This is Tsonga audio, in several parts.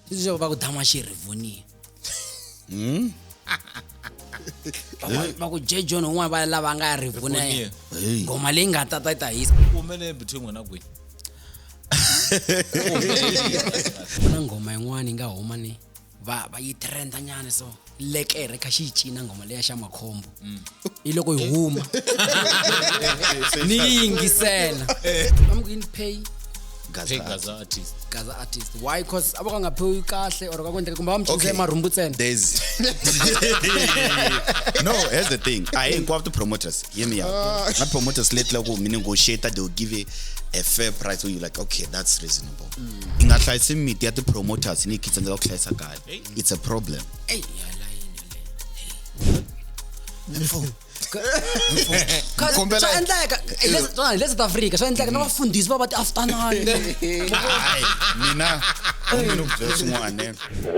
Sweswi va ku dama xirivoniya. Va ku J John un'wana va lava nga ya rivoniya. Rivonia. Hey. Ngoma leyi nga tata yi ta hisa. Ku humelele between n'wina kwihi? Ku na nghoma yin'wana yi nga huma ni va yi trenda nyana so lekere kha xi yi cina nghoma leya xa makhombo. Yi loko yi huma. Ni yi yingisela. I'm going to pay Pay Gaza artist. Gaza artist. Why? Cause a va ka nga phewi kahle or ka ku endleka kumbe va mi Okay. cinise marhumbu ntsena. There's no. Here's the thing. I ain't go after promoters. Hear me out. Not promoters. Let like me negotiate. They'll give a fair price. Where you're like, okay, that's reasonable. Inga miti ya ti-promoters ni kitsa ku hlayisa kaya. It's a problem. Ey, ya la yini yaleyo. Cause Kombela- swa endleka hi le South Africa swa endleka na vafundhisi va va ti-afternoon. Hayi, mina mina ku byela swin'wana. eh.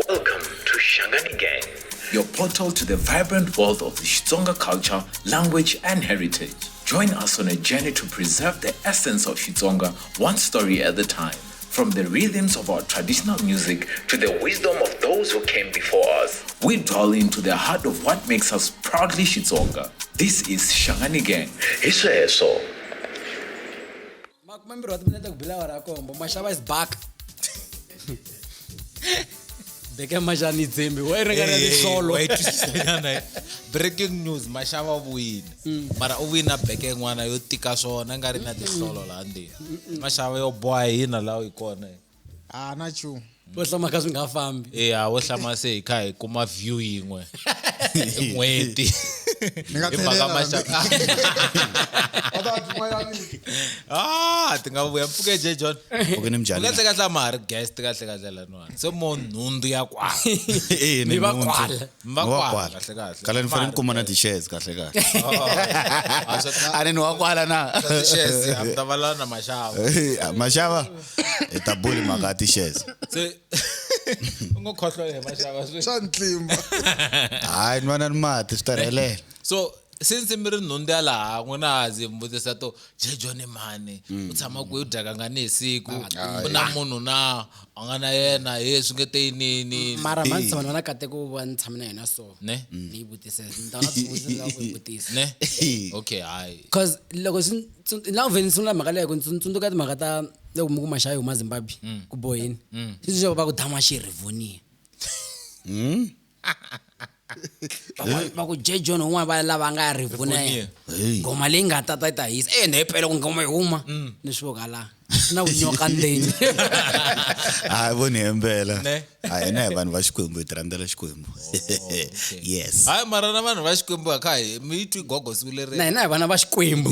Welcome to Shangani Gang, your portal to the vibrant world of the Xitsonga culture, language, and heritage. Join us on a journey to preserve the essence of Xitsonga, one story at a time. From the rhythms of our traditional music to the wisdom of those who came before us, we dwell into the heart of what makes us proudly Xitsonga. This is Shangani Gang. Hisweswo. Makumembirhi wa timinete ku bila awara ya kombo maxava is back. Beke maxani tsembi wa yi ringana tihlolo. Wa yi twisisanyana eh. Breaking news, Mashava u vuyile. Mara u vuyile na beke yin'wana yo tika swona nga ri na tihlolo laha ndzeni. Mashava yo boha hi hina laha hi kona. A na nchumu. Vo hlama kha swi nga fambi. Eya, wo hlama se hi kha hi kuma view yin'we hi n'hweti. Ni nga Hi mhaka tlhelela Mashava. Va ta va ti Ah, ti nga vuya mpfuke J John. Okay, ni mjhani. Kahle kahle a ma ha ri guest kahle kahle laniwani. Se mo nhundzu ya kwala. Eh, Ni ni va nhundzu. kwala. Mi va Ni wa kwala, kwala. kahle kahle. Kala ni fanele ni kuma na Ma ha ri ti-shares kahle kahle. Ah, swa A ni ni wa kwala na. ti-shares, a mi ta vulavula na Mashava. Mashava hi ta buli mhaka ya ti-shares. Se u ngo khohlwa hi Mashava sweswi. Swa ntlimba. Hayi ni va na ni mati swi ta rhelela. So since mi ri nhundzu ya laha n'wina ha ze mi vutisa to J John i mani u tshama kwihi u dyaka ngani hi siku u na munhu na a nga na yena he swi nge te yinini Mara mhani tshama ni va na kateko wo va ni tshame na yena so. ne Ni yi vutise. Ni ta na ti ku yi vutisa. ne okay hayi Cause loko swi na vhe ni sungula mhaka leyo ku ni tsundzuka timhaka ta loko mi ku maxava yi huma Zimbabwe ku boheni. Sweswi va ku dama xirivoniya. Va ku J John un'wana va lava nga ya rivoniya. Rivonia. Hey. Nghoma leyi nga tata yi ta hisa. Eh, ni pele ku nghoma yi huma. Ni swi voka la. Swi na vunyoka ndzeni. Hayi vo ni hembela. Ne? Hayi hina hi vanhu va Xikwembu hi ti rhandzela Xikwembu. Yes. hayi mara na vanhu va Xikwembu a kha hi mi yi twi gogo siku leri Na hina hi vana va Xikwembu.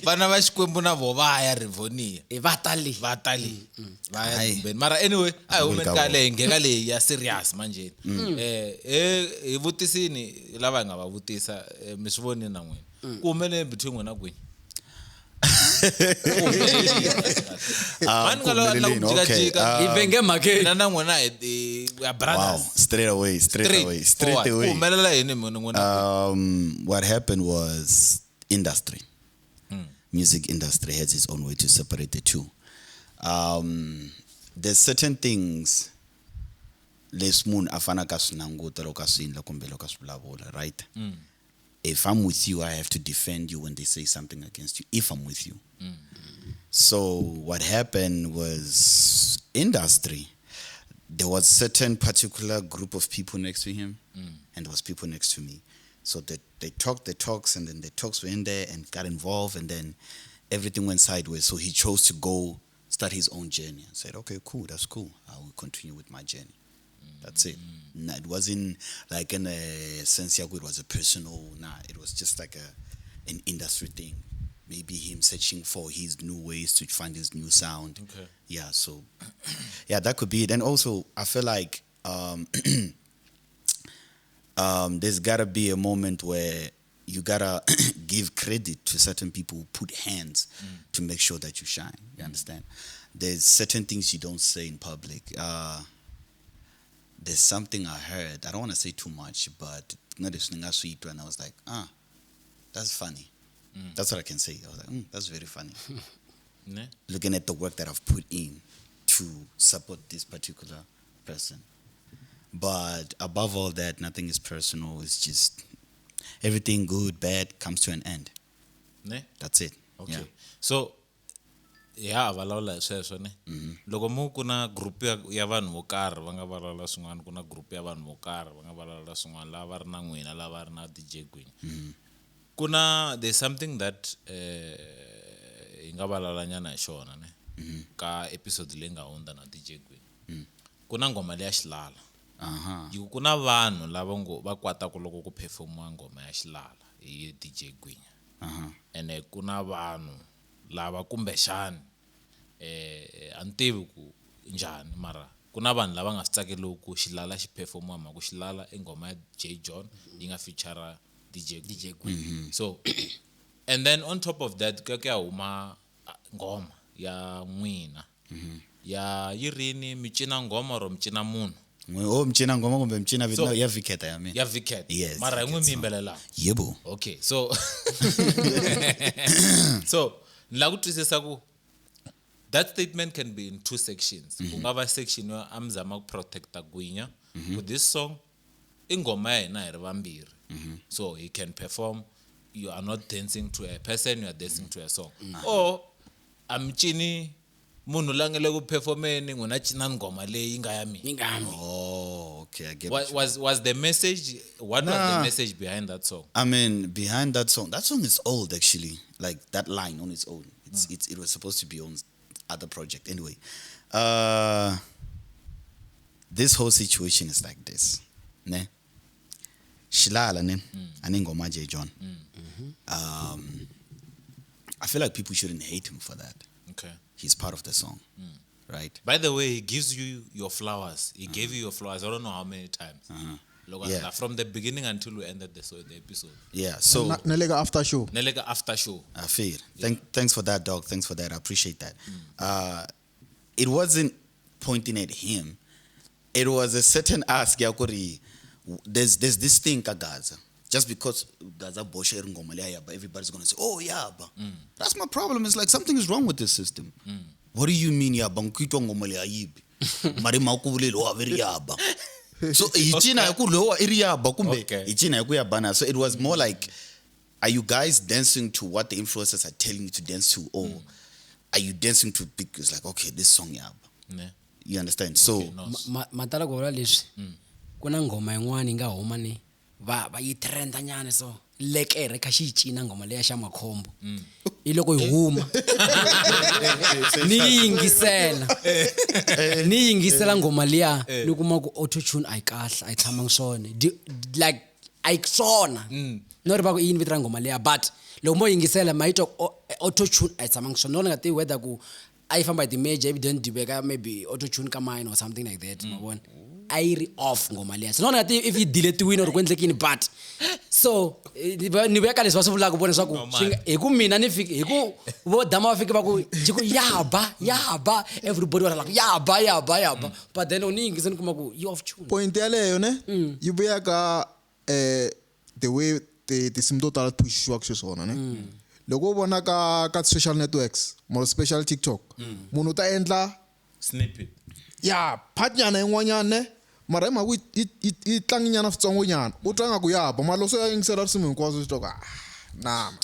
vana va Xikwembu na vo va ya Rivonia Hi va ta le. va ta le va ya Hayi. dumbeni mara anyway a hi Vuli humeni ka ka vona. leyi ngheka leyi ya serious manjeni hi vutisini lava hi nga va vutisa mi swi vonile na n'wina ku humelele between n'wina kwihi Ah, Mani ku nga lava na ku humeleleni, okay. jikajika Ah, Hi venge mhakeni. mina na n'wina hi we are Wow, brothers straight away, straight Straight away, straight forward. Ku away. humelela yini mina n'wina What happened was industry. Music industry has its own way to separate the two. There's certain things leswi munhu a fanaka a swi languta loko a swi endla kumbe loko a swi vulavula, right? If I'm with you, I have to defend you when they say something against you, if I'm with you. So what happened was industry. There was certain particular group of people next to him, and there was people next to me. So they talked the talks, and then the talks were in there and got involved, and then everything went sideways. So he chose to go start his own journey. I said, okay, cool, that's cool. I will continue with my journey. That's it. Nah, it wasn't like in a sense it was a personal, nah, it was just like an industry thing. Maybe him searching for his new ways to find his new sound. Okay. Yeah, so yeah, that could be it. And also I feel like there's gotta be a moment where you gotta give credit to certain people who put hands to make sure that you shine. You understand? There's certain things you don't say in public. There's something I heard. I don't want to say too much, but and I was like, that's funny. That's what I can say. I was like, that's very funny. Ne? Looking at the work that I've put in to support this particular person. But above all that, nothing is personal. It's just everything good, bad comes to an end. Ne? That's it. Okay. Yeah. So ya vulavula hi sweswo ne loko mu ku na group ya vanhu vo karhi va nga vulavula swin'wana, ku na group ya vanhu vo karhi va nga vulavula swin'wana, lava va ri na n'wina, lava va ri na DJ Gwinya, ku na there's something that hi nga vulavulanyana hi xona ne ka episode leyi nga hundza na DJ Gwinya. Ku na nghoma leya Xilala. Yi ku na vanhu lava ngo va kwataka loko ku performiwa nghoma ya Xilala hi DJ Gwinya. Ene ku na vanhu lava kumbexani a ni tivi ku njhani, mara ku na vanhu lava nga swi tsakeliku ku Xilala xi performiwa, mhaka ku Xilala i nghoma ya J John yi nga feature DJ Gwinya. So and then on top of that ku ya huma nghoma ya n'wina ya yi rini mi cina nghoma or mi cina munhu? Oh, mcina ngoma kumbe mcina So- ya Viketa ya mina. Ya Viketa. Yes, Mara hi n'wi Viketa mi song. yimbelelaka. Yebo. Okay, so so ni lava ku twisisa ku that statement can be in two sections. Ku nga va section yo a mi zama ku protecta Gwinya ku this song i nghoma ya hina hi ri vambirhi. So he can perform, you are not dancing to a person, you are dancing to a song. Or a mi cini munhu la nga le ku performeni, n'wina cinani nghoma leyi nga ya mina. Yi nga mi. Oh, okay, I get What it. was the message? What was the Nah. message behind that song? I mean, behind that song is old actually. Like that line on its own. It was supposed to be on other project anyway. This whole situation is like this, ne? Xilala ne? Ani ngoma J John. I feel like people shouldn't hate him for that. Okay. He's part of the song, right? By the way, he gives you your flowers. He gave you your flowers. I don't know how many times. Loko Yeah. From the beginning until we ended the episode. Yeah. So Na le ka after show. Neleka after show. I feel. Thanks for that, dog. Thanks for that. I appreciate that. It wasn't pointing at him. It was a certain ask. Ya kuri, there's this thing ka Gaza. Just because Gaza bosha iri ngoma leya yaba, everybody's gonna say, oh yeah, ba. That's my problem. It's like something is wrong with this system. What do you mean yaba? Nkuitwa ngoma leya yibi. Mari makuvuleli wa veri yaba. So hi cina hi ku lowa i ri yaba kumbe Okay. hi cina hi ku yabana. So it was more like, are you guys dancing to what the influencers are telling you to dance to, or are you dancing to because like, okay, this song yaba? Ne. You understand? So Okay, no. Matala ku vula leswi, ku na nghoma yin'wana yi nga huma ni va yi trenda nyana so lekere kha xi yi cina nghoma leya xa makhombo. Hi loko yi huma ni yingisela, ni yingisela nghoma liya, ni kuma ku auto tune a yi kahle, a yi tshamangi swona. Like a yi swona. No ri va ku i yini vito ra nghoma liya, but loko mo yingisela ma yi twa ku auto tune a yi tshamangi swona. No ni nga tivi whether ku a yi famba hi ti-major ivi then dibeka maybe auto tune ka mine or something like that, ma vona. A yi ri off nghoma liya. So no ni nga tivi if yi deletiwile or ku endlekini, but so ni vuya ka leswi va swi vulaka vona leswaku swi nga, hi ku mina ni fiki, hi ku vo dama va fiki va ku jiko yaba yaba, everybody va like yaba yaba yaba, but then ni yingisa ni kuma ku yi off tune. Point yaleyo ne yi vuya ka the way tinsimu to tala ti puxiwaka xiswona ne. Loko u vona ka social networks, more special TikTok, munhu u ta endla Snippet. ya part nyana yin'wanyana ne, mara hi mhaka ku yi tlanginyana switsongonyana, u twa nga ku ya ba, mara loko se ya yingisela risimu hinkwaswo swi twa ku, nah, man.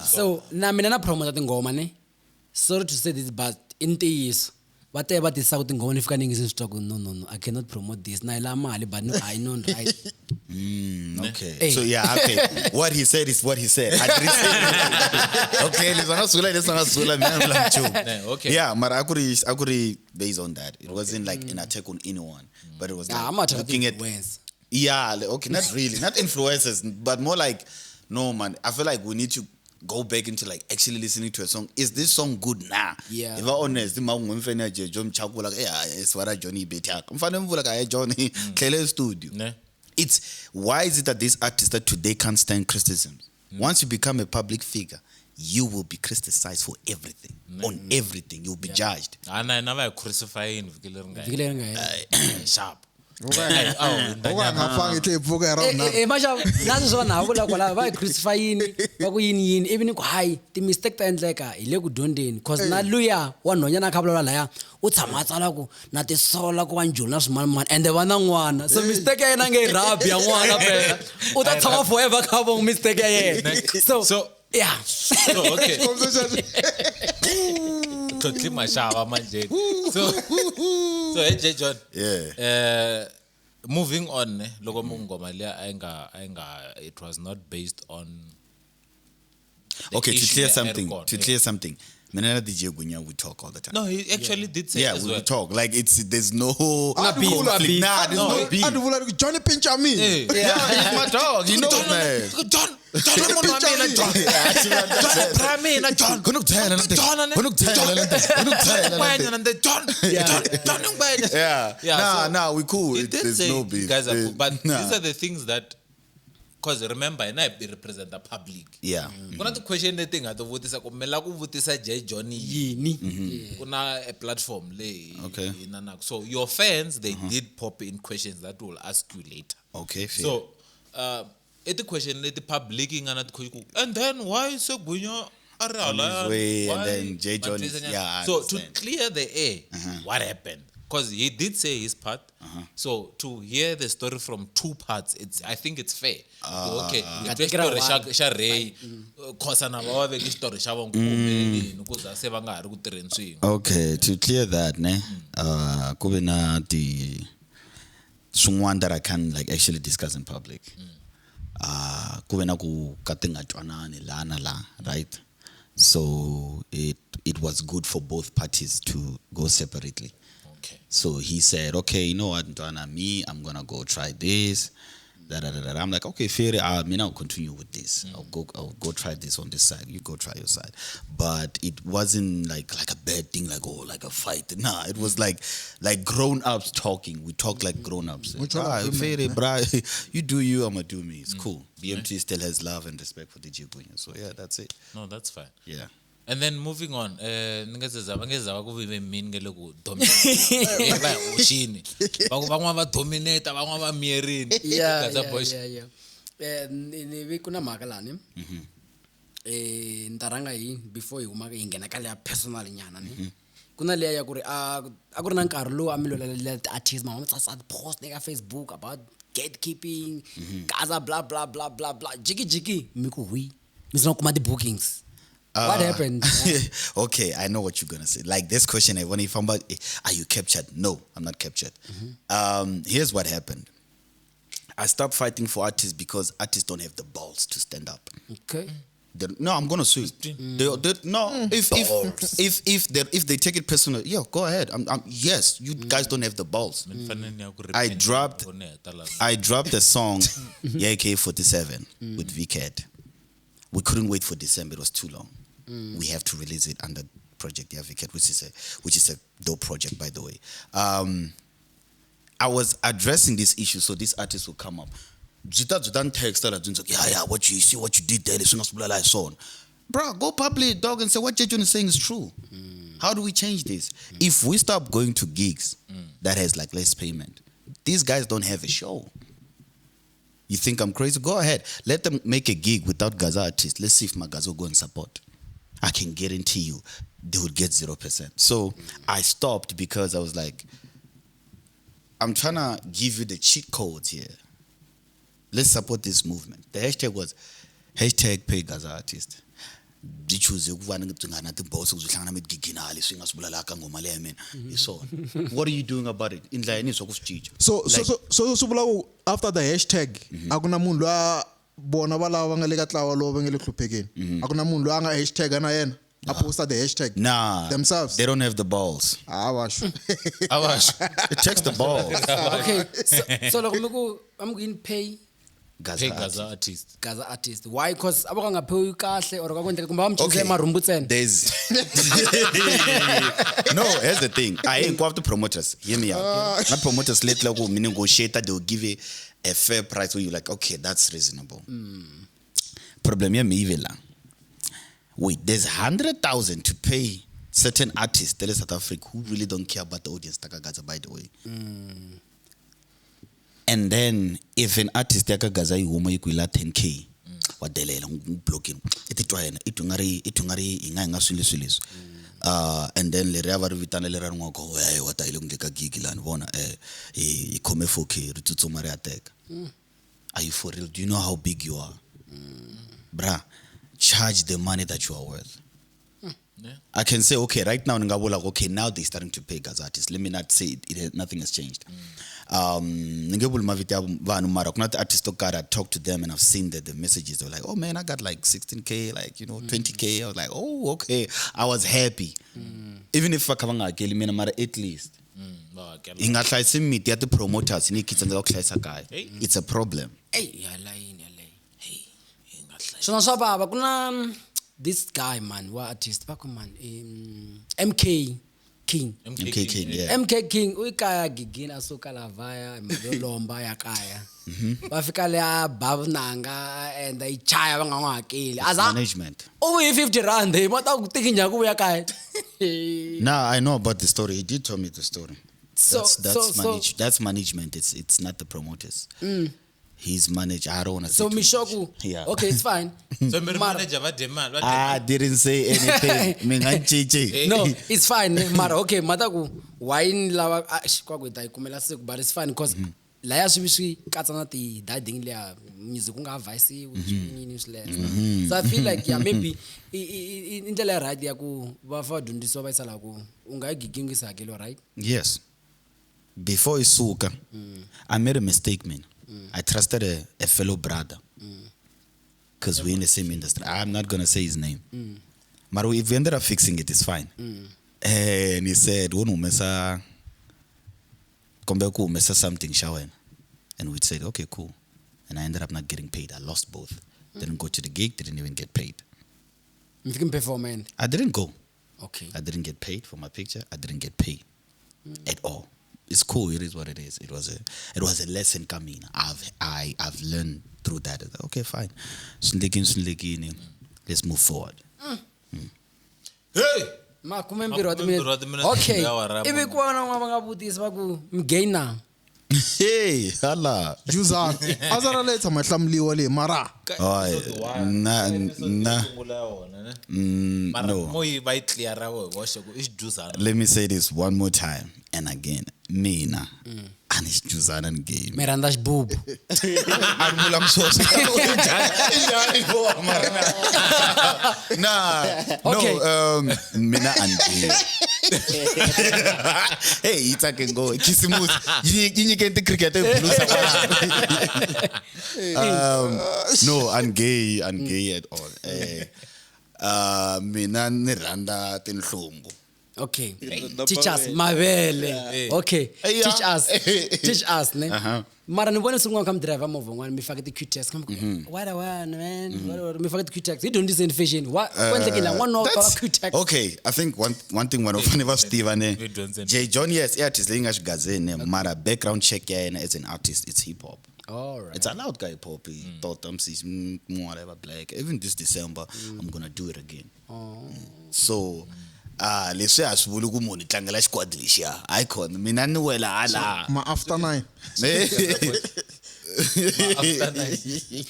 So na mina na promota tinghoma ne, sorry to say this but i ntiyiso, va tele va tisaka tinghoma ni fika ni yingiseni swi twa ku no no no, I cannot promote this, na yi lava mali but no, I know right. Okay. Hey. So yeah, okay. What he said is what he said. I didn't say anything. Okay, leswi nga sula leswi nga sula mina ni vula nchumu. Ne, okay. Yeah, mara akuri based on that. It wasn't like an attack on anyone, but it was Nah, like I'm not looking at influence. Yeah, like, okay, not really, not influencers, but more like, no man, I feel like we need to go back into like actually listening to a song. Is this song good now? Yeah. If I honest, ma nje John Chakula, yeah, it's what Johnny Betak. Mfane mvula ka Johnny Tlele studio. Ne. It's why is it that these artists that today can't stand criticism? Once you become a public figure, you will be criticized for everything. On everything, you'll be judged. A na hina va hi crucifyini vhiki leri nga Vhiki leri nga hela. hela. Sharp. O ka nga fangi tlhe hi pfuka hi ra vunharhu. Maxava na sweswi vanhu ha vula kwalaho va hi crucify yini va ku yini yini ivi ni ku hayi ti-mistake ta endleka hi le ku dyondzeni cause na luya wa nhwanyana a kha a vulavula laya u tshama a tsala ku na tisola ku va njhoni na swimanimani ende va na n'wana so mistake ya yena a nge yi rhabi ya n'wana phela u ta tshama forever kha vo mistake ya yena so yeah. So okay. Xikombiso xexo. Tlhontlhi maxava manjeni. So hey J John. Yeah. Moving on ne, loko mu nghoma liya a yi nga it was not based on the Okay, to issue clear leyi a yi ri something, kona. to clear something. Mina na DJ Gunya, we talk all the time. No, he actually did say Yeah, as we well. talk. Like it's there's no beef. conflict. Nah, there's no beef. A ni vula ni ku Johnny pincha me. Eh. Yeah, he's my dog. You know man. John, John munhu wa mina John. John bra mina John. John Ngwenya na John. John John Ngwenya. Yeah. Yeah, Nah, so nah, we cool. He did There's say no beef. you guys are cool, but nah. these are the things that because remember yena hi represent the public. Yeah. Ku na ti-question leti hi nga ti vutisa ku mi lava ku vutisa J John yini Yini. Ku na a platform leyi Okay. hi nanaka. So your fans, they did pop in questions that we'll ask you later. Okay, fair. So i ti-question leti public yi nga na ti ku and then why se Gwinya a ri On his halaya? way, and Why then J John is- Matisanyana? yeah, I So to understand. Uh-huh. clear the air, what happened? Because he did say his part. So to hear the story from two parts, it's I think it's fair. Okay, hi twe Nga tekela xitori xa one. xa Ray, Khosa na va va veke xitori xa vona ku humelelini ku za se va nga ha ri ku tirheni swin'we. Okay, to clear that, ne? Ku ve na ti swin'wana that I can like actually discuss in public. Ku ve na ku ka ti nga twanani la na la, right? So it was good for both parties to go separately. Okay. So he said, okay, you know what, Ntwana, me, I'm gonna go try this. Da, da, da, da. I'm like, okay, fair. I mean, I'll continue with this. I'll go try this on this side. You go try your side. But it wasn't like a bad thing, like oh, like a fight. Nah, it was like grown ups talking. We talk like grown ups. Mutual Ah, agreement, fair, bruh. You do you, I'ma do me. It's cool. BMT still has love and respect for DJ Gunya. So yeah, that's it. No, that's fine. Yeah. And then moving on, ni nga se za va nge za va ku ve mini nge le ku dominate va hi hoxini. Va ku van'wana va dominate, van'wana va miyerini. Yeah, Gaza yeah, Boys. yeah. Ni vi ku na mhaka lani ni ta rhanga hi before hi huma hi nghena ka leya personal nyana ni ku na leya ya ku ri a ku ri na nkarhi lowu a mi lwela ti-artist mama tsasa post eka Facebook about gatekeeping, Gaza, bla bla bla bla bla, jiki jiki mi ku hwi mi sungula ku kuma ti-bookings. What happened? Okay, I know what you're gonna say. Like this question, I want if I'm about, are you captured? No, I'm not captured. Here's what happened. I stopped fighting for artists because artists don't have the balls to stand up. Okay. No, I'm gonna sue. No, if they take it personal, yeah, go ahead. Yes, you guys don't have the balls. Ni fanele ni ya ku I repent loko ni heta laha. I dropped a song, AK47, with VCAT. We couldn't wait for December; it was too long. We have to release it under Project VCAT, which is a dope project, by the way. I was addressing this issue, so this artist will come up. Byi ta byi ta ni text la byi ndzi ku, yeah, yeah, what you see, what you did there, leswi nga swi vula la hi swona. Bro, go public, dog, and say what Jason is saying is true. How do we change this? If we stop going to gigs that has like less payment, these guys don't have a show. You think I'm crazy? Go ahead. Let them make a gig without Gaza artists. Let's see if my Gaza will go and support. I can guarantee you they would get 0%. So I stopped because I was like, I'm trying to give you the cheat codes here. Let's support this movement. The hashtag was hashtag pay Gaza artist. Byi choose ku va ni byi nga na tiboso ku byi hlangana migiginali leswi nga swi vulalaka nghoma leya mina hi swona. What are you doing about it? I ndlela yini swa ku swi cinca? So so Like- so swi vula ku after the hashtag a ku na munhu loyi a vona valava va nga le ka ntlawa lowu va nga le ku hluphekeni, a ku na munhu loyi a nga hashtag na yena a posta the hashtag Nah, themselves? They don't have the balls. Ah, va sure. A va sure. It takes the balls. Okay, so loko mi ku a mi ku yini, pay Gaza Pay artist. Gaza artist. Gaza artist, why? Cause a va ka nga phewi kahle or ka ku endleka kumbe va mi cincise Okay. marhumbu ntsena? There's no. Here's the thing. I ain't go after promoters. Hear me out. Not promoters. Let like me negotiate. They will give a fair price where you're like, okay, that's reasonable. Problem here, me even la. Wait, there's 100,000 to pay certain artists in South Africa who really don't care about the audience. Taka Gaza, by the way. And then if an artist ya ka Gaza yi huma yi ku yi la 10K, wa delela n'wi blocking. I titwa yena i twa ngari i twa ngari hi nga swilo leswi leswi. And then leriya va ri vitana leriya rin'wana ku hey wa ta hi le ku ndle ka gig lani vona hi khome 4K ri tsutsuma ri ya teka. Are you for real? Do you know how big you are? Bruh, charge the money that you are worth. Yeah. I can say, okay, right now, nga vula, okay, now they're starting to pay Gaza artists. Let me not say it, nothing has changed. Ni nge vuli mavito ya vanhu mara ku na ti-artist to karhi, I talk to them and I've seen that the messages, they're like, oh man, I got like 16K, like, you know, 20K. I was like, oh, okay. I was happy. Even if va kha va nga hakeli mina, mara at least. Va hakela. Hi nga hlayisi miti ya ti-promoters ni yi tsandzeka ku hlayisa kaya. It's a problem. Ey, ya layini yaleyo. Swona swa vava ku na this guy man wa artist va ku man MK King. MK King, yeah. MK King u yi kaya gigini a suka lavaya mali yo lomba ya kaya. Va fika le a ba vunanga a endla yi chaya va nga n'wi hakeli. A za Management. u vuyi 50 rand hi ma ta ku tiki njhani ku vuya kaya. Now I know about the story. He did tell me the story. That's management. It's not the promoters. He's manager. I don't want to say So too much. Mishoku, Yeah. okay, it's fine. So mi ri Mara- manager va dye mali, va dye I didn't say anything. Mina ncinci. No, it's fine. Mara okay, mata ku wine lava kwa ku hi ta yi kumela siku, but it's fine because laya swi swi katsa na ti dading liya music ku nga ha vhayisiwi swiyini swileswo. So I feel like yeah maybe i ndlela ya right ya ku va fa dyondzisiwa va yisa laha ku u nga yi gigingisa hakelo right? Yes. Before isuka, I made a mistake, man. I trusted a fellow brother because we're in the same industry. I'm not going to say his name. But if we ended up fixing it, it's fine. And he said, "Wona umesa kombe ku umesa something shawen." And we said, okay, cool. And I ended up not getting paid. I lost both. Didn't go to the gig, didn't even get paid. Mi fike mi perform-ene. I didn't go. Okay. I didn't get paid for my picture. I didn't get paid at all. It's cool. It is what it is. It was a lesson coming. I've learned through that. Okay, fine. Sindekini, Let's move forward. Hey! Makumembirhi wa Makumembirhi wa timinete. timinete. Okay. Awara Ivi ku va na un'wana va nga vutisi va ku mgaina. Hey, hala. Juzana. A zara leyi tshama yi hlamuriwa leyi mara. Ka Hayi, episode one, na- ka episode na- yo sungula ya wona, ne? Mara no. mo yi va yi clear-a vo hi voxe ku i xijuzana. Let me say this one more time and again. Mina, a ni xijuzana ni game. Mi rhandza xibubu. A ni vulangi swona. Njhani vo, mara? Nah, no, Okay. mina a ni game. Hey, yi tsake ngo khisimusi yi nyike ti-cricket blues. No, I'm gay, I'm gay at all. Mina ni rhandza tinhlungu. Okay. Teach us mavele. Okay. Yeah. Teach us. Teach us ne. Uh-huh. Mara ni vone siku rin'wana kha mi driver movha wun'wana mi fake ti-Q-Tex. Kha mi ku, What a one man. What a mi fake ti-Q-Tex. Hi dyondziseni fashion. Wa ku endlekile la n'wana wa That's- Q-Tex. Okay, I think one thing vanhu va fanele va swi tiva ne. Hi dyondzeni. Jay John, yes, i artist leyi nga xigazeni mara background check ya yena as an artist, it's hip hop. All right. It's allowed guy hip hop, tota msisi whatever black. Even this December, I'm gonna do it again. So leswi a swi vuli ku munhu tlangela xikwadi lexiya hayi khona mina ni wela hala Ma after 9.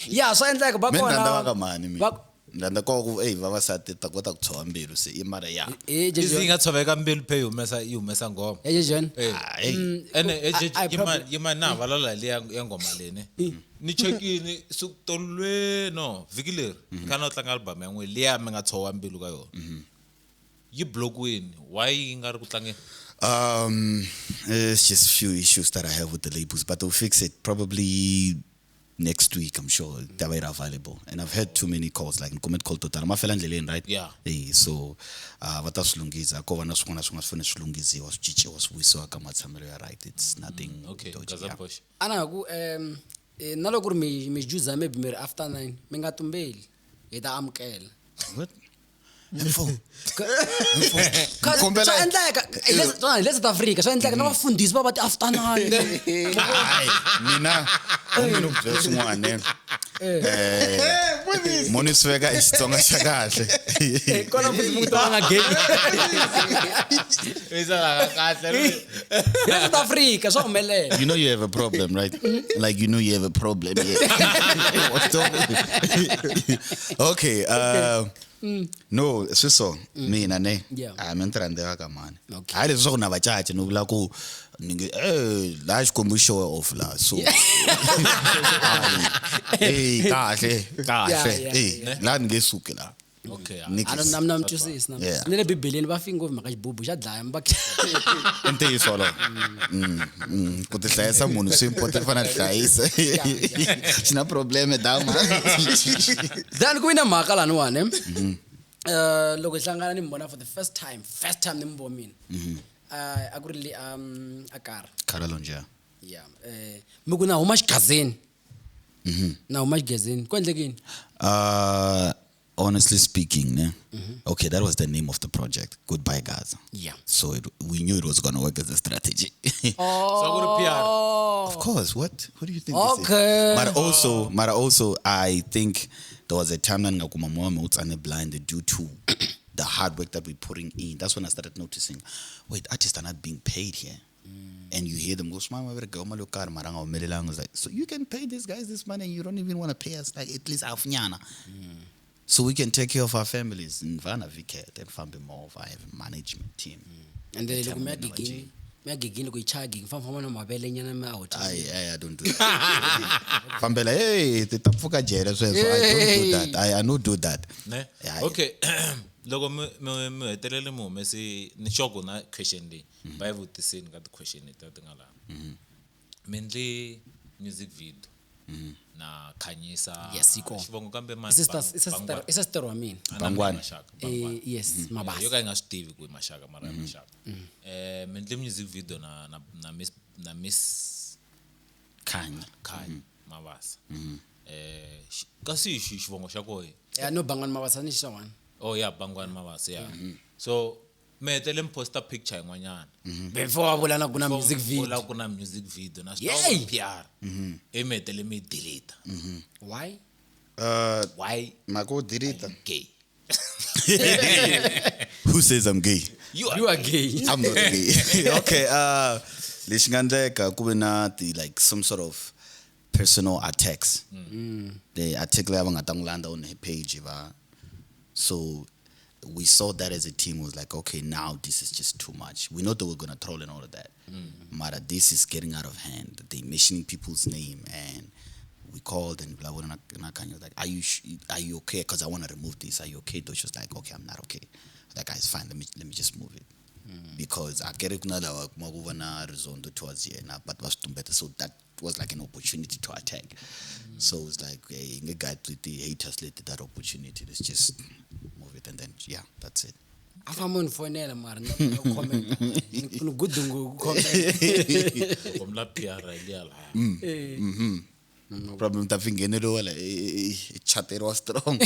Yeah, swa endleka va mi kona. rhandza va ka mhani mina Va ni rhandza ko ku ey vavasati ta kota ku tshova mbilu se i mara ya Eh, Jay Izi yi John. nga tshoveka mbilu phe yi humesa yi humesa nghoma. Eh, Jay John. Eh. Hayi. Ene I probably- yima na vulavula liya ya nghoma leyi ne. Ni chekini siku tolweni no vhiki leri ni kha na tlanga album ya n'we liya mi nga tshova mbilu ka yona. Yi block-wini why yi nga ri ku tlangeni? It's just few issues that I have with the labels, but they'll fix it probably next week. I'm sure they'll be available. And I've had too many calls, like comment call total. Ma fela ndleleni, right? Yeah. So va ta swi lunghisa ko va na swin'wana swi nga swi fanele swi lunghisiwa swi cinciwa swi vuyisiwa ka matshamelo ya right. It's nothing Okay, dodgy, Gaza yeah. Bosh. A na ku na loko ku ri mi juza maybe mi ri after 9 mi nga tumbeli hi ta amukela. What? M4. Cause Kombela- swa endleka hi le hi le South Africa swa endleka na vafundhisi va va ti after 9. Hayi, mina mina ku byela swin'wana ne. Mo ni swi veka hi Xitsonga xa kahle. Kona futhi munhu va nga gay. Kahle. Hi South Africa swa humelela. You know you have a problem, right? Like you know you have a problem. Yeah. Okay. No, swi so mina ne. Yeah. A mi ni rhandzeka ka mani. Okay. Hayi leswaku na va caca ni vula ku ni nge laha Xikwembu xi show off laha so. Eh kahle kahle. Yeah, yeah, Eh laha ni nge suki laha. Okay. Ni A na na mi twisisi na. Yeah. Ni le Bibeleni va finga ngopfu mhaka xibubu xa dlaya mi va I ntiyiso wolowo. Ku ti hlayisa munhu swi important fana ti hlayisa. Xi na problem dama. Then ku vi na mhaka laniwani. Loko hi hlangana ni mi vona for the first time ni mi vona mina. A ku ri le a kara. Carolon ja. Yeah. Mi ku na huma xigazini. Na huma xigazini. Ku endlekini? Honestly speaking, ne? Okay, that was the name of the project, Goodbye Gaza. Yeah. So we knew it was going to work as a strategy. So ku ri PR. Of course. What do you think? Okay. This is? But also, I think there was a time that ngakuma moya utsane blind due to the hard work that we're putting in. That's when I started noticing, wait, artists are not being paid here. And you hear them go, "Smama, very girl, malo kar, maranga, umelelang." I was like, so you can pay these guys this money and you don't even want to pay us, like at least half nyana. So we can take care of our families. Nvana Viket and Fambi Mova, I have a management team. And then loko mi ya gigini, mi ya gigini loko yi chaya gigi, famba na mavele nyana mi ya hotel. I don't do that. Fambela, hey, titapfuka jele sweswo. I don't do that. I don't do that. Ne? Yeah, Okay. Loko mi hetelele mi humesi ni xoko na question leyi va yi vutisini ka ti-question leti ti nga laha. Mi endle music video na Khanyisa. Yes, yi kona. Xivongo kambe mani? I sister wa mina. Bangwani. Maxaka. Bangwani. Yes, Mabasa. Yo ka yi nga swi tivi ku i maxaka mara i maxaka. Mi endle music video na Miss Khanya. Khanya Mabasa. Kasi xivongo xa koho? Yeah, no Bangwani Mabasa ni xa one. Oh yeah, Bangwani Mabasa, yeah. So mi hetele mi posta picture yin'wanyana. Before va vula na ku na music video. Vula ku na music video na Yay! swi PR. I mi hetele mi delete. Why? Why Mako delete. gay? Who says I'm gay? You are, You are gay. I'm not gay. Okay, lexi nga endleka ku ve na ti like some sort of personal attacks. The attack leyi va nga ta n'wi landza on her page va. So we saw that as a team was like, okay, now this is just too much. We know they were gonna troll and all of that. Mara, this is getting out of hand. They mentioning people's name, and we called and blah, blah, blah, blah, was like, are you okay? Because I want to remove this. Are you okay? Though she was like, okay, I'm not okay. That guy's fine. Let me just move it. Because I get it towards yena, but was better. So that was like an opportunity to attack. So it's like, hey, the haters let that opportunity. Let's just move it, and then yeah, that's it. A famba ni fonela mara ni comment. Ni good ngo comment. Komla PR liya laha. Problem ta fingeneriwa la chateriwa strong.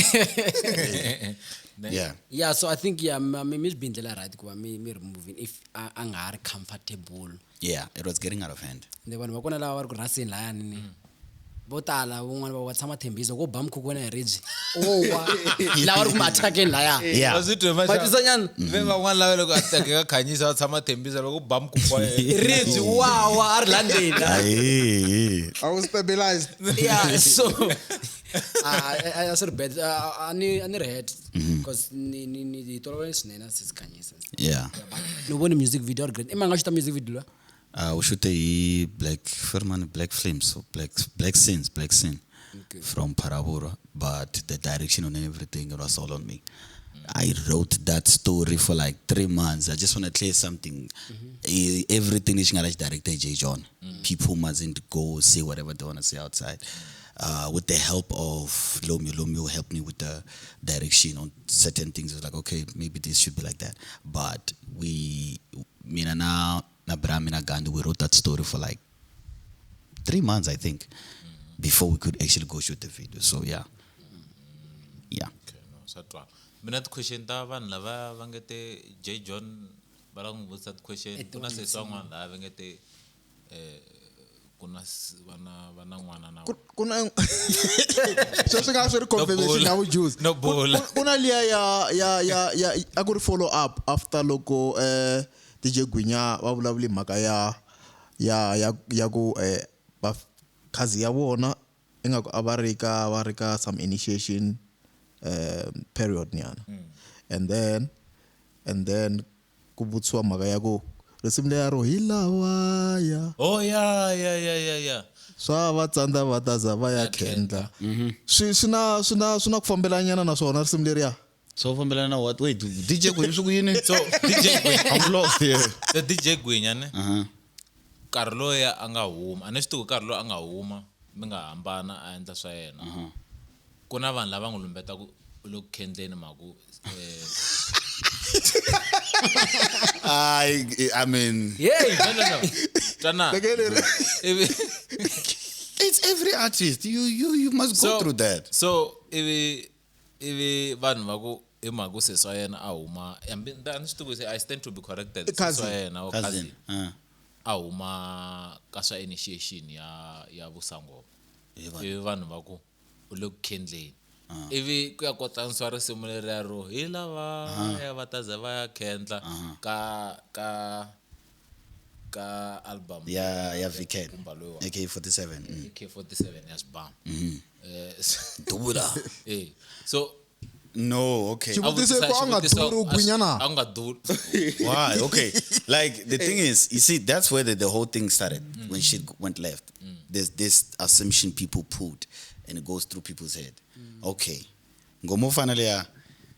Yeah. Yeah, so I think yeah, mi swi bindlela right ku va mi removing if a nga ha ri comfortable. Yeah, it was getting out of hand. Ende vanhu va kona lava va ri ku rhaseni lahayani ni. Vo tala van'wana va tshama Thembisa ko ba mkhukhu wena hi ribye. O wa lava ri ku ma attack-eni laya. Yeah. Va swi twe Va twisa nyana? Ve van'wana lava loko attack ka Khanyisa va tshama Thembisa loko ba mkhukhu wa yena. Ribye wa a ri landeni. Aye. I was stabilized. Yeah, so a swi ri bad. A ni ri hurt because ni hi tolovele swinene sisi Khanyisa. Yeah. Ni vone music video a ri great. I mani nga xuta music video la? We shoot a Black Firman, Black Flames, so Black Sins, Black Sin, Okay. from Parabura. But the direction on everything, it was all on me. I wrote that story for like 3 months. I just want to clear something. Everything is directed J. John. People mustn't go say whatever they want to say outside. With the help of Lomeo, Lomeo helped me with the direction on certain things. It was like, okay, maybe this should be like that. But we, mina na Brahmina Gandhi, we wrote that story for like 3 months, I think, before we could actually go shoot the video. So yeah. Yeah. Okay, no, swa twala. Mina ti-question ta vanhu lava va nge te J. John va lava ku n'wi vutisa ti-question. Ku na sesi van'wana lava va nge te ku ku na va na n'wana na Ku na sweswi nga swi ri confirmation ya vujuzi. No bula. Ku na liya ya a ku ri follow up after loko DJ Gwinya va vulavule mhaka ya ku va khazi ya vona ingaku a va ri ka some initiation period nyana. And then ku vutisiwa mhaka ya ku risimu leya ro hi lawaya. Oh yeah. Swa va tsandza va ta za va ya khendla. Swi na ku fambelanyana na swona risimu leriya. So fambelana na what? Wait, DJ Gwinya swi ku yini? So DJ Gwinya. I'm lost here. So DJ Gwinya ne? Nkarhi loyi a nga huma, a ni swi tivi nkarhi loyi a nga huma mi nga hambana a endla swa yena. Ku na vanhu lava n'wi lumbetaka u le ku khendleni mhaku I mean, yeah. No. Tana. It's every artist. You must go through that. So ivi vanhu va ku hi mhaka sesi wa yena a huma, hambi a ni swi tivi ku I stand to be corrected. Sesi wa yena cousin a huma ka swa initiation ya vusangoma. Ivi vanhu va ku u le ku khendleni. Ivi ku ya kotlanisiwa risimu leriya ro hi lava ya va ta za va ya khendla ka album ya VK AK47 AK47 ya Sibam. Dubula. So no, okay. Xivutiso ku a nga duri u Gwinya na? A nga duri. Why? Okay. Like the thing is, you see, that's where the whole thing started when shit went left. There's this assumption people put and it goes through people's head. Okay. Ngomo fanele ya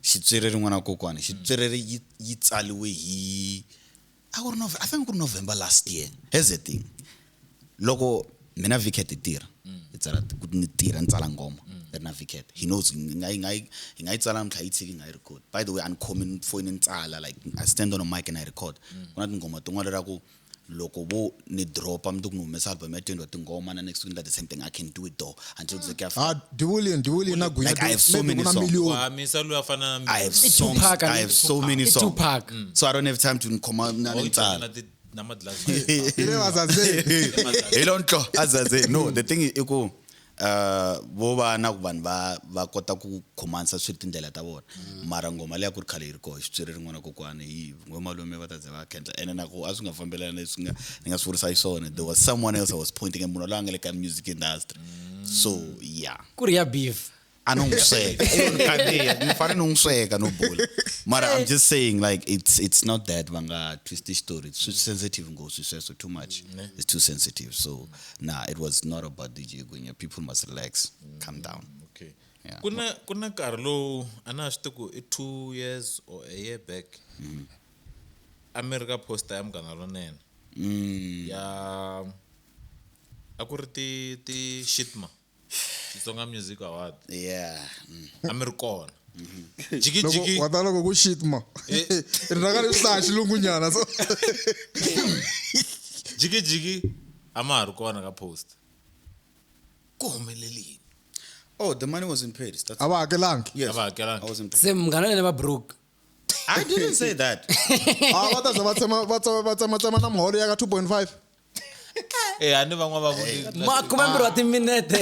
xitswiriri n'wana kokwana, xitswiriri yi tsaliwe hi I think November last year. Here's the thing. Loko mina VK tirha. Tsala ni tirha ni tsala ngoma. Na VK. He knows ngai tsala mhla yi tshiki ngai record. By the way, I'm coming phone ni tsala, like I stand on a mic and I record. Kuna tingoma tin'wana ra ku loko vo ni dropa mntu ku humesa album ya 20 wa tingoma na next week the same thing I can do it though until the cafe. Diwulin na Gwinya. Like I have so many songs. I have songs. I have so many songs. Tupac. So I don't have time to come na ni tsala. No, the thing is ku vo va na ku vanhu va kota ku khomanisa swi tindlela ta vona. Mara ngoma leya ku ri khale yi ri koho xitswiriri n'wana kokwana hi malume va ta ze va khendla ene na ku a swi nga fambelani leswi nga ni nga swi vurisa xiswona. There was someone else I was pointing at munhu loyi a nga le ka music industry. So yeah. Ku ri ya beef. A no n'wi sweka. Ni fanele ni n'wi sweka no bula. Mara I'm just saying like it's not that va nga twist the story. It's too sensitive ngopfu sweswo too much. It's too sensitive. So nah, it was not about DJ Gwinya. People must relax. Calm down. Okay. Yeah. Kuna nkarhi lowu a na swi tivi ku i 2 years or a year back. America poster ya Munghana Lonene. Ya a ku ri ti shitma. Xitsonga Music Award. Yeah. Americana. Jiki jiki. Wa ta loko ku shitma. Ri raka ri hlaya xilungunyana so. Jiki jiki a ma ha ri kona ka post. Ku humelelini. Oh, the money wasn't paid. That's A va hakelangi. Yes. A va hakelangi. I wasn't paid. Se Munghana Lonene va broke. I didn't say that. A va ta za va tsema va tsema na muholo ya ka 2.5. A ni van'wana va vuli Makume wa timinete.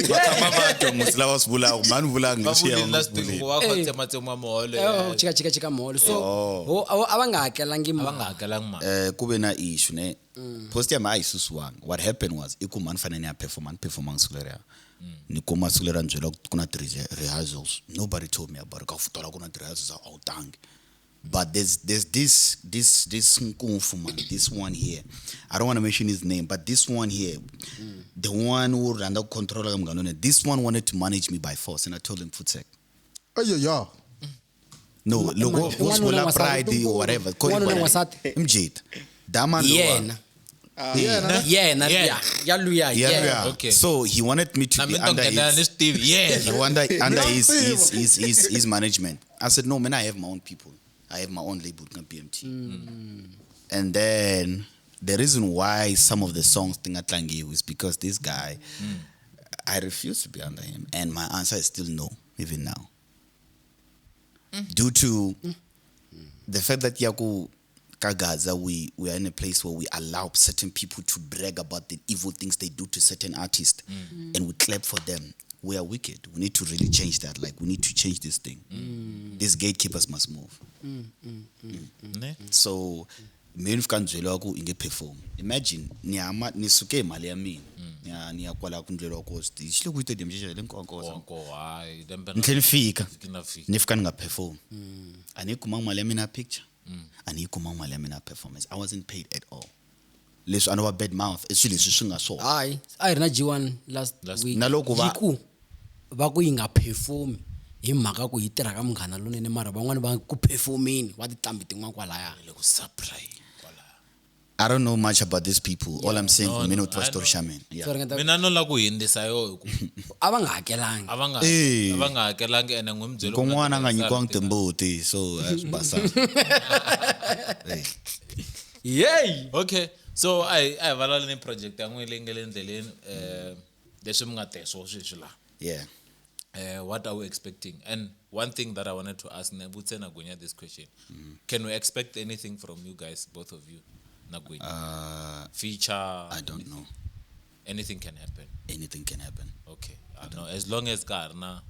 Va tshama va twa musi lava swi vulaka, mhani vulanga Va leswiya vuli va nga last swi week vuleni. ku va kha tsematsema muholo. Chika muholo. So a va nga hakelangi A va nga hakelangi mali. Ku ve na issue ne. Post ya ma a yi susiwanga. What happened was i ku mhani fanele ni ya perform, ni performanga siku leriya. Ni kuma siku leriya ni byela ku na rehearsals. Nobody told me about it. Ka ku tala ku na rehearsals a wu tangi. But there's this Nkunfu man, this one here. I don't want to mention his name, but this one here, the one who ran the control, this one wanted to manage me by force, and I told him, "Futsek." Oh yeah. No, logo was pride or whatever. Mjit. Daman. Yena. Yena. Yeah. Okay. So he wanted me to be under his. He wanted under his management. I said, "No, man, I have my own people. I have my own label, BMT." And then the reason why some of the songs Tingatlangi is because this guy, I refuse to be under him. And my answer is still no, even now. Due to the fact that Yaku Ka Gaza, we are in a place where we allow certain people to brag about the evil things they do to certain artists, and we clap for them. We are wicked. We need to really change that. Like, we need to change this thing. These gatekeepers must move. Ne? So mina ni fika ni byeriwa ku i nge perform. Imagine ni hama ni suke hi mali ya mina ni ya ni ya kwala ku ndleriwa ko xi le ku stadium xexo le Nkowankowa. Nkowankowa, hayi lembe Ni tlhela ni fika na fika ni fika ni nga perform. A ni yi kumanga mali ya mina ya picture, a ni yi kumanga mali ya mina ya performance. I wasn't paid at all. Leswi a no va bad mouth i swilo leswi swi nga swona. Hayi, a hi ri na G1 last week. Na loko va- Yi ku va ku yi nga perform hi mhaka ku yi tirha ka Munghana Lonene, mara van'wani va ku performeni va tinqambi tin'wana kwalaya. Le ku supply kwala. I don't know much about these people. All I'm saying, No, ku mina no, u twa I xitori know. xa mina. Yeah. So ringeta Mina no la ku hindzisa yo hi ku a va nga hakelangi. a va nga Eh. a va nga hakelangi ene n'wi mi byele ku Kun'wana a nga tirhisa nyikiwangi rito. timbuti, so a swi basanga. Eh. Yey. Okay, so a hi vulavula ni project ya n'wina leyi nga le ndleleni, leswi mi nga tehe swo sweswi laha. Yeah. What are we expecting? And one thing that I wanted to ask Nebutse Nagunya this question. Can we expect anything from you guys, both of you, Nagunya? Feature? I don't know. Anything can happen. Anything can happen. Okay. I know. As long as Karna.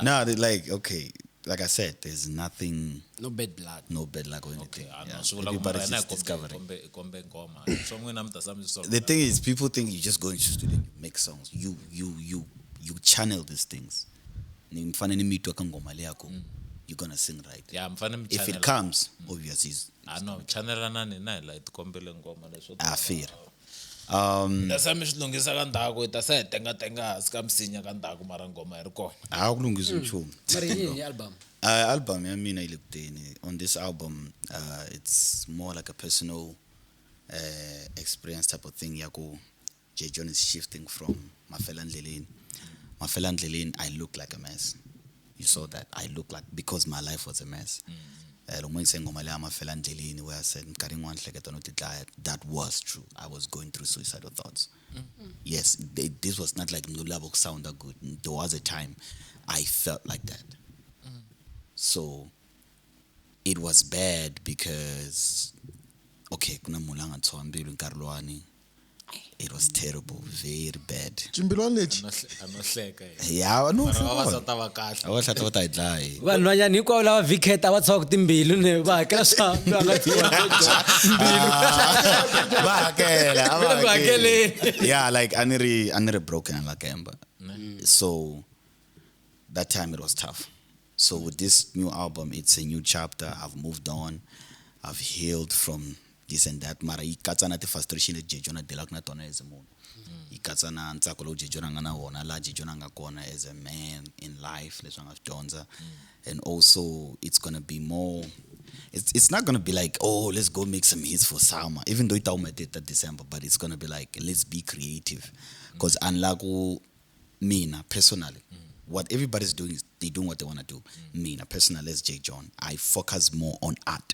No, they like, okay, like I said, there's nothing, No bad blood. no bad luck or anything. Okay, I know. Yeah. Swi vula ku Everybody's mara just discovering. hi kombe ngoma. Swa n'wina mi ta swa mi swi The thing is, people think you just go into studio and you make songs. You channel these things. Ni mfane ni mitwa ka ngoma leyi ku you're gonna sing right. Yeah, mi fanele mi If it channel. comes, obviously, it's I know, channelana ni na hi la hi tikombele ngoma leswo. a fair. Ta sa mi swi lunghisa ka ndzhaku, hi ta se hi tengatenga hansi ka misinya ka ndzhaku mara ngoma yi ri kona. A ku lunghisi nchumu. Mara hi yini album? Album ya mina yi le ku teni. On this album, it's more like a personal experience type of thing. Ya ku J John is shifting from Mafela Ndleleni. Mafela Ndleleni, I look like a mess. You saw that. I look like, because my life was a mess. Loko mo yingise nghoma leya Mafela Ndleleni, where I said nkarhi yin'wana hleketa no tidlaya, that was true. I was going through suicidal thoughts. Yes, this was not like no lava ku sound that good. There was a time I felt like that. So it was bad because, okay, kuna munhu la nga tshova mbilu nkarhi luwani. It was terrible, very bad. Ximbilwani lexi. A no hleka yena. Yeah, no, Mara vavasati va kahle. vavasati va ta hi dlaya. Vanhwanyana hinkwavo lava vhikheta a va tshovaka timbilu ne va hakela swa va nga tshovi. Va hakela, a va Va ku hakeli. hakeleni. Yeah, like a ni ri broken and like emba. So that time it was tough. So with this new album, it's a new chapter. I've moved on. I've healed from this and that. Mara yi katsa na ti-frustration leti J John a dealaka na tona as a munhu. Yi katsa na ntsako lowu J John a nga na wona, laha J John a nga kona as a man in life, leswi a nga swi dyondza. And also it's gonna be more, it's not gonna be like, oh, let's go make some hits for summer, even though it will ta December, but it's gonna be like, let's be creative. Because unlike mina personally, what everybody's doing is they doing what they want to do. Mina personally, as J John, I focus more on art.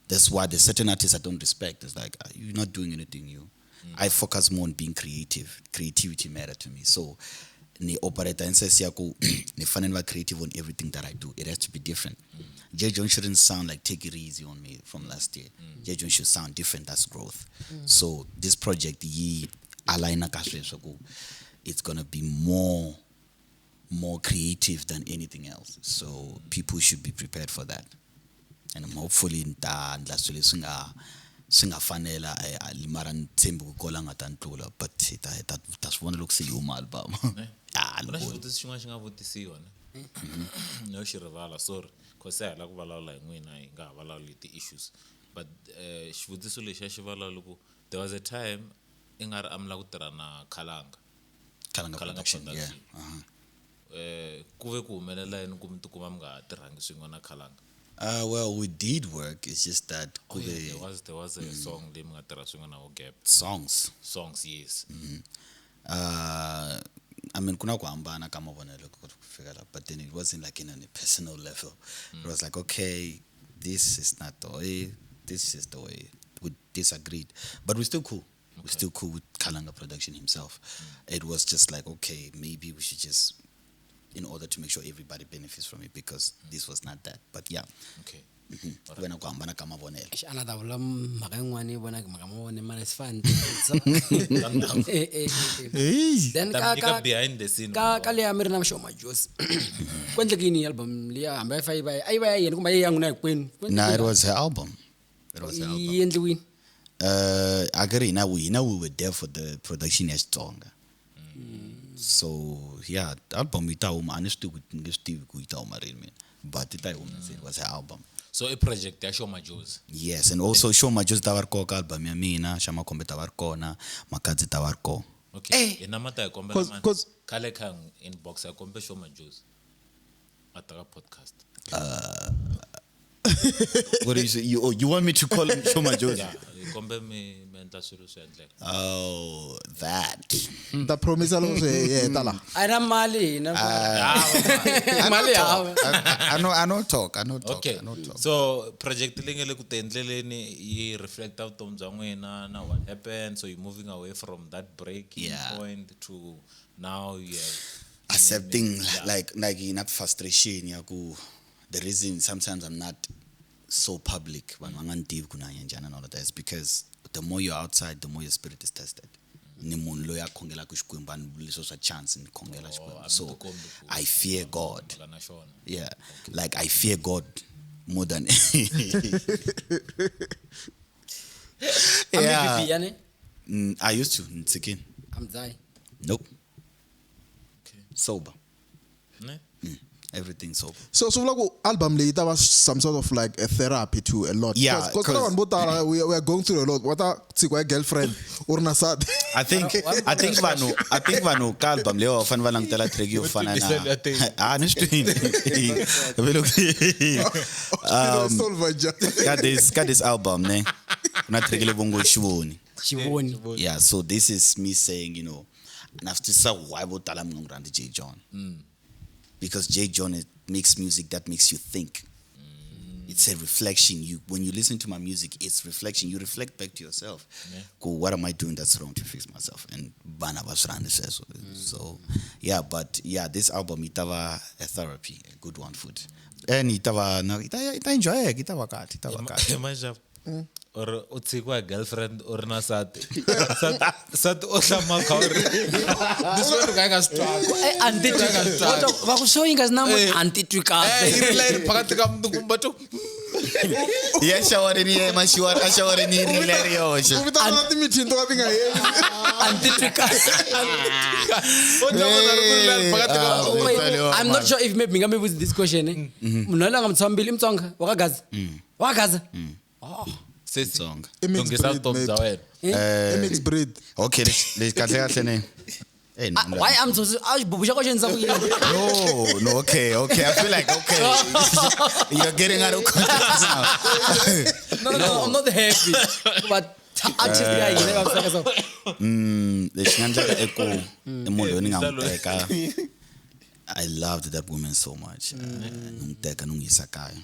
That's why there's certain artists I don't respect. It's like, you're not doing anything new. I focus more on being creative. Creativity matter to me. So, ni operate and says yaku ni fanele va creative on everything that I do. It has to be different. J John shouldn't sound like Take It Easy on Me from last year. J John should sound different. That's growth. So this project yi align ka sweswo ku it's gonna be more creative than anything else. So people should be prepared for that. And I'm hopefully ni ta endla swilo leswi nga swi nga fanela, mara ni tshembi ku kola nga ta ni tlula, but hi ta hi ta ta swi vona loko se yi huma album. Ah, Ku na loko xivutiso xin'wana xi nga vutisiwa ne? No xi rivala, sorry. Cause se hi lava ku vulavula hi n'wina hi nga ha vulavuli hi ti-issues. But xivutiso lexi a xi vulavula ku there was a time i nga ri a mi lava ku tirha na Khalanga. Khalanga Khalanga production, yeah. Production. Ku ve ku humelela yini ku mi tikuma mi nga ha tirhangi swin'we na Khalanga? Well, we did work. It's just that Oh, yeah, kuve there was a song leyi mi nga tirha swin'we na Gap. Songs. Songs, yes. I mean, kuna ku hambana ka mavonelo ku fika la, but then it wasn't like in a personal level. It was like, okay, this is not the way. This is the way. We disagreed, but we're still cool. We're still cool with Khalanga Production himself. It was just like, okay, maybe we should just, in order to make sure everybody benefits from it, because this was not that. But yeah. Okay. Ku ve na ku hambana ka mavonelo. Exi, a na ta vula mhaka yin'wana yi vonaka mhaka mavone mara it's fine. Eh. Then Ta ka nyika ka behind the scene ka leya mi ri na Shoma Josi. Ku endleke yini album liya hambi a yi fa yi va a yi va ya yena kumbe a yi ya n'wina hinkwenu? Ku No, endleke it was her album. It was her album. yi endliwini? Agree. Now we were there for the production ya Xitsonga. So yeah, album yi ta huma a ni swi tivi ku ni nge swi tivi ku yi ta huma rini mina, but yi ta yi huma it was her album. So i project ya Shoma Josi. Yes, and also Shoma Josi ta va ri kona ka album ya mina, xa Makhombe ta va ri kona, Makhadzi ta va ri kona. Okay. Hina ma ta hi kombela mani? Khale kha inbox ya kombe Shoma Josi. A ta ka podcast. What do you say? You want me to call him Shoma Josi? Yeah, hi kombe mi mi endla swilo swi endleka. Oh, that. Ta promise loko swi heta laha. A hi na mali hina. I Mali know hava. talk. I know talk. I know talk. Okay. I know talk. So project leyi nga le ku ti endleleni yi reflecta vutomi bya n'wina na what happened, so you're moving away from that breaking Yeah. point to now you have Accepting like in that frustration ya ku the reason sometimes I'm not so public vanhu va nga ni tivi ku ni hanya njhani and all of that is because the more you're outside, the more your spirit is tested. Ni munhu loyi a khongelaka Xikwembu, a ni vuli leswo swa chance, ni khongela Xikwembu. a mi So tikombi ku I fear God. mhaka na xona. Yeah. Like I fear God more than A mi Yeah. bibiya ne? I used to ni tshikini. A mi dzahi. Nope. Okay. Sober. Ne? Everything sober. So swi vula ku album leyi ta va some sort of like a therapy to a lot. Yeah, Cause ka vanhu vo tala we are going through a lot. Wa ta tshikiwa hi girlfriend u ri na nsati. I think vanhu ka album leyi va fanele va langutela track yo fana na Ah, ni swi twini. Solve njhani? Ka this album ne ku na track leyi vo ngo Xivoni. Xivoni. Yeah, so this is me saying, you know, and after twisisa why vo tala mi nga n'wi rhandzi J John. Because J John it makes music that makes you think. It's a reflection. When you listen to my music, it's reflection. You reflect back to yourself. Go, what am I doing that's wrong to fix myself? And bana va swi rhandzi sweswo. So, yeah, but yeah, this album itava a therapy, a good one food. And itava na ita enjoy itava kahle, itava kahle. Maxava. Or u tshikiwa hi girlfriend u ri na nsati. Nsati u hlama kha u ri leswi wena ka yi nga swi twanga. Eh, a ni titwi kahle. Va ku swo yi nga si na munhu, a ni titwi kahle. Eh, yi ri la yi ri phakathi ka mundzuku va twa Ya shawareni ya mashiwar a shawareni yi ri leri yoxe. U vitana na ti-meeting to ka ti nga heli. A ni titwi kahle. u twa munhu a ri ku ri la yi ri phakathi ka Ah, Wait, Wait, I'm not sure if maybe mi nga mi vutisa this question eh. Munhu loyi a nga mutshambili i Mutsonga wa ka Gaza. Wa ka Gaza. Oh. Sesi, Tsonga. I mixed lunghisa breed, vutomi bya maybe. wena. I mixed breed. Okay, lexi kahle kahle ne. Hey, no, Ah, why I'm so a xibubu xa ko xi endlisa ku yini? No, no, okay, okay. I feel like okay, you're getting out of context now. No, I'm not happy. But artist ya hina yi vaviseka so. Lexi nga endleka i ku i munhu loyi ni nga n'wi teka. I loved that woman so much. Ni n'wi teka ni n'wi yisa kaya.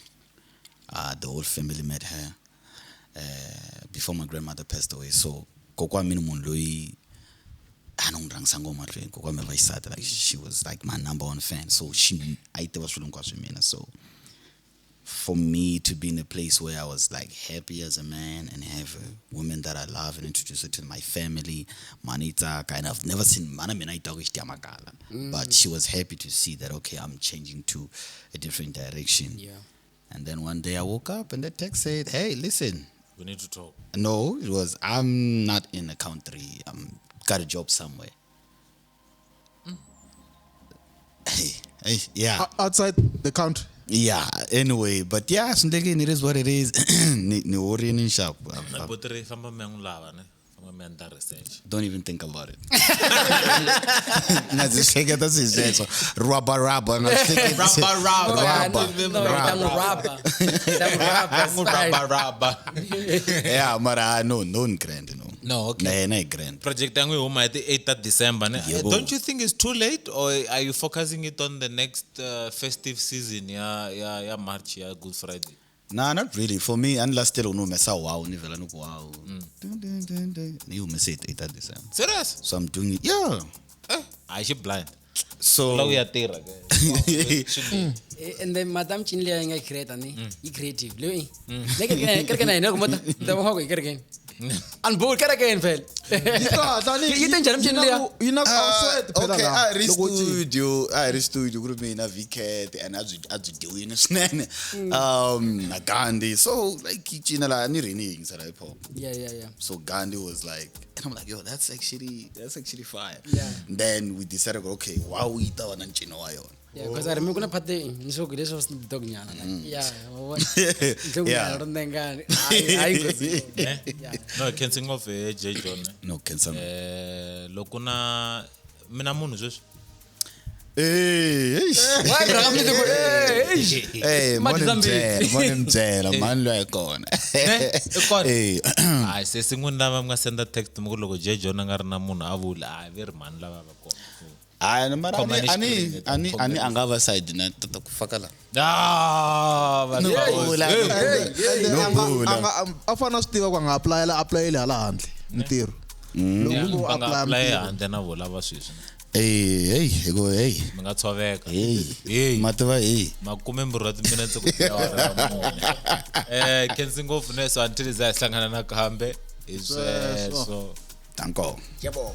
The whole family met her before my grandmother passed away. So kokwa mina munhu loyi a ni n'wi rhangisa ngoma mahlweni kokwa mina va xisati, like she was like my number one fan. So she a yi tiva swilo hinkwaswo hi mina. So for me to be in a place where I was like happy as a man and have a woman that I love and introduce her to my family, Manita, kind of never seen Mana mina yi twa ku xi dya makala. But she was happy to see that okay, I'm changing to a different direction. Yeah. And then one day I woke up and the text said, hey, listen. We need to talk. No, it was I'm not in the country. I'm got a job somewhere. Hey, hey, yeah. Outside the country. Yeah, anyway, but yeah, swindlekini, it is what it is. Ni horini nxapu. Na botiri famba mi ya n'wi lava ne. Famba mi ya endla research. Don't even think about it. Nga ndzi hleketa swi sweswo. Rubber rubber nga swi hleketi. Rubber, rubber. Rubber. No, ta n'wi rubber. Ta n'wi rubber. N'wi rubber rubber. Yeah, mara no, no ni grand no. No, okay. Na yena i grand. Project ya n'wi huma hi ti 8 ta December ne. Yebo. Don't you think it's too late or are you focusing it on the next festive season ya March ya Good Friday? Nah, not really. For me, and last year unu humesa wow, ni vhela ni ku wow. Dun, dun, dun, dun. Ni humese hi ti 8 ta December. Serious? So I'm doing it. Yeah. Eh, a xi blind. So La ku ya tirha ke. And then madam cini leyi nga yi create ni yi creative leyi le kerekeni na hina loko mo ta ni ta va ku hi kerekeni a ni boli kerekeni phela. Yi kahle, Yi te njhani michini liya? Yi na ku sweat phela Okay, laha, a ri loko u cina. studio, a ri studio ku ri mina Vcat and a byi dyiwini swinene. Na Gandhi. So like yi cina laha ni ri ni yingisela hip hop. Yeah. So Gandhi was like, and I'm like, yo, that's actually fire. Then we decided, okay, why we ta va na ncino wa yona? Yeah, because I remember ku na part leyi ni swo ku leswo Snoop Dogg nyana like, yeah, wa vona. Nhloko Yeah. ro nengani. Hayi nghozi. Yeah. No, khensi ngopfu hi J John. No, cancel. Loko na mina munhu sweswi. Eh, eish. Why bra mi ku eh eish. Eh, moni Madzambiri. mbyela, moni mbyela, mani loyi a kona. Ne? I kona. Eh, Hayi sesi n'wini lava mi nga senda text mi ku loko J John a nga ri na munhu a vula hayi ve ri mhani lava va kona. Hayi, mara Khoma ani ni ani xikirini, ani ani a nga va side na tata ku faka la. Ah, va No bula. And then No bula. A fanele a swi tiva ku a nga apulayela apulayeli hala handle ntirho. Loko ku Va nga apply apply mintirho. handle na vo lava sweswi. Eh, hey, hi ku hey. Mi nga tshoveka. Hey. Hey. Mativa hey. 24 wa timinetse ku fika awara ya 4. Khensi ngopfu ne so until hi za hi hlangana nakambe hi sweswo. Danko. Yebo.